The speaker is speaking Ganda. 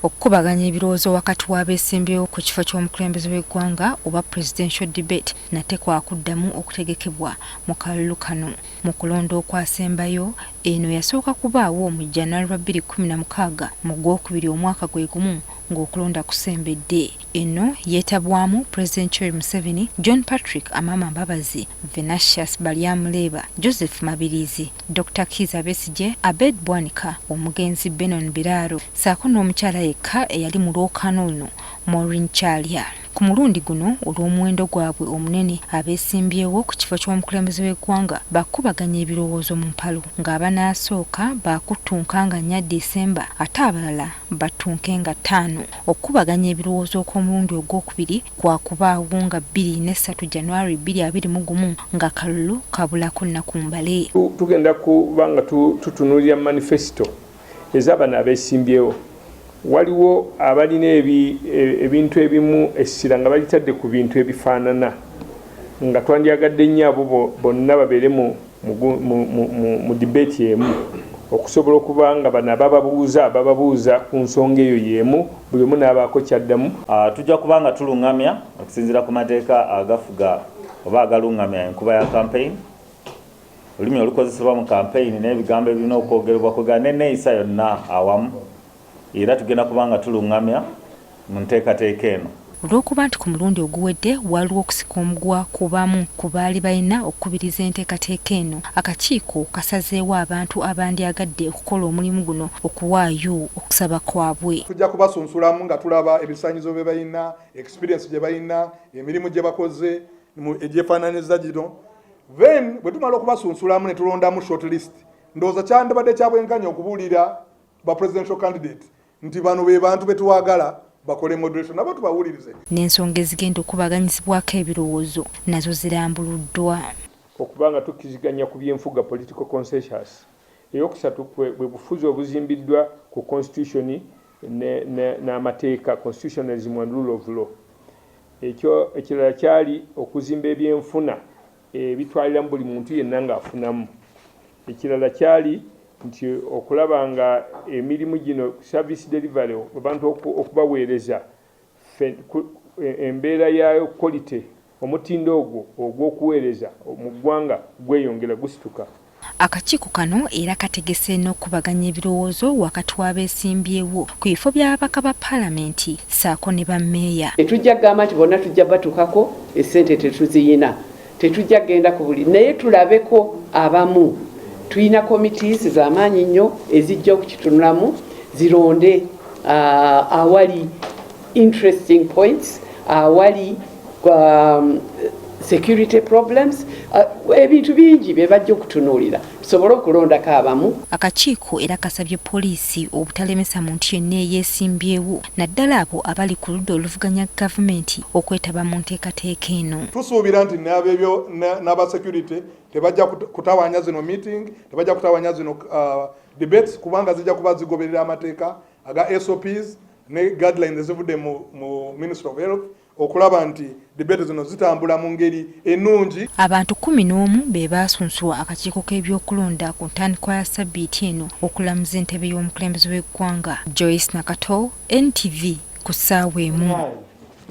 Okukubaganya ebirowoozo wakati w'abeesimbyewo ku kifo ky'omukulembeze w'eggwanga oba Presidential Debate nate kwakuddamu okutegekebwa mu kalulu kano. Mu kulonda okwasembayo, eno yasooka kubaawo mu January lwa 2016 mu Gwokubiri omwaka gwe gumu ng'okulonda kusembedde. Eno yeetabwamu Pulezidenti Yoweri Museveni, John Patrick Amama Mbabazi, Venatius Baryamureeba, Joseph Mabirizi, Dokita Kiiza Besigye, Abed Bwanika, omugenzi Benon Biraaro ssaako n'omukyala yekka eyali mu lwokaano luno Maureen Kyalya. Ku mulundi guno olw'omuwendo gwabwe omunene, abeesimbyewo ku kifo ky'omukulembeze w'eggwanga baakukubaganya ebirowoozo mu mpalo ng'abanaasooka baakuttunka nga nnya December ate abalala battunke nga ttaano. Okukubaganya ebirowoozo okw'omulundi ogwokubiri kwakubaawo nga 23 January 2021 ng'akalulu kabulako nnaku mbale. Tugenda kuba nga tutunuulira manifesito ez'abano abeesimbyewo. Waliwo abalina ebintu ebimu essira nga balitadde ku bintu ebifaanana nga twandyagadde nnyo abo bonna babeere mu debate emu okusobola okuba nga bano abababuuza bababuuza ku nsonga eyo y'emu, buli omu n'abaako kyaddamu. Tujja kuba nga tulungamya okusinziira ku mateeka agafuga oba agalungamya enkuba ya campaign, olulimi olukozesebwa mu campaign n'ebigambo ebirina okwogerebwa kwegana n'enneeyisa yonna awamu, era tugenda kuba nga tulungamya mu nteekateeka eno. Olw'okuba nti ku mulundi oguwedde waliwo okusika omuguwa ku bamu ku baali balina okukubiriza enteekateeka eno, akakiiko kasazeewo abantu abandyagadde okukola omulimu guno okuwaayo okusaba kwabwe. Tujja kubasunsulamu nga tulaba ebisaanyizo bye balina, experience gye balina, emirimu gye bakoze egyefaananyiza gino. Then bwe tumala okubasunsulamu ne tulondamu short list, ndowooza kyandibadde kya bwenkanya okubuulira ba presidential candidate nti bano be bantu be twagala bakole moderation, nabo tubawulirize. N'ensonga ezigenda okubaganyizibwako ebirowoozo nazo zirambuluddwa. Okuba nga tukkiriziganya ku byenfuga, political consensus. Eyokusatu bwe bufuzi obuzimbiddwa ku constitution n'amateeka, constitutionalism and rule of law. Ekyo ekirala kyali okuzimba ebyenfuna ebitwaliramu buli muntu yenna ng'afunamu. Ekirala kyali nti okulaba nga emirimu gino, service delivery, abantu okubaweereza embeera ya quality, omutindo ogwo ogw'okuweereza mu ggwanga gweyongera gusituka. Akakiiko kano era kategese n'okukubaganya ebirowoozo wakati w'abeesimbyewo ku bifo by'ababaka ba Paalamenti ssaako ne bammeeya. Tetujja kugamba nti bonna tujja batukako, essente tetuziyina, tetujja kugenda ku buli, naye tulabeko abamu. Tulina committees z'amaanyi nnyo ezijja okukitunulamu, zironde awali interesting points, awali security problems, ebintu bingi bye bajja okutunuulira tusobole okulondako abamu. Akakiiko era kasabye poliisi obutalemesa muntu yenna eyeesimbyewo naddala abo abali ku ludda oluvuganya gavumenti okwetaba mu nteekateeka eno. Tusuubira nti n'aba security tebajja kutawaanya zino meeting, tebajja kutawaanya zino debates, kubanga zijja kuba zigoberera amateeka aga SOPs ne guidelines ezivudde mu Ministry of Health okulaba nti debate zino zitambula mu ngeri ennungi. Abantu 11 be baasunsulwa akakiiko k'ebyokulonda ku ntandikwa ya ssabbiiti eno okulamuza entebe y'omukulembeze w'eggwanga. Joyce Nakato, NTV, ku ssaawa 1.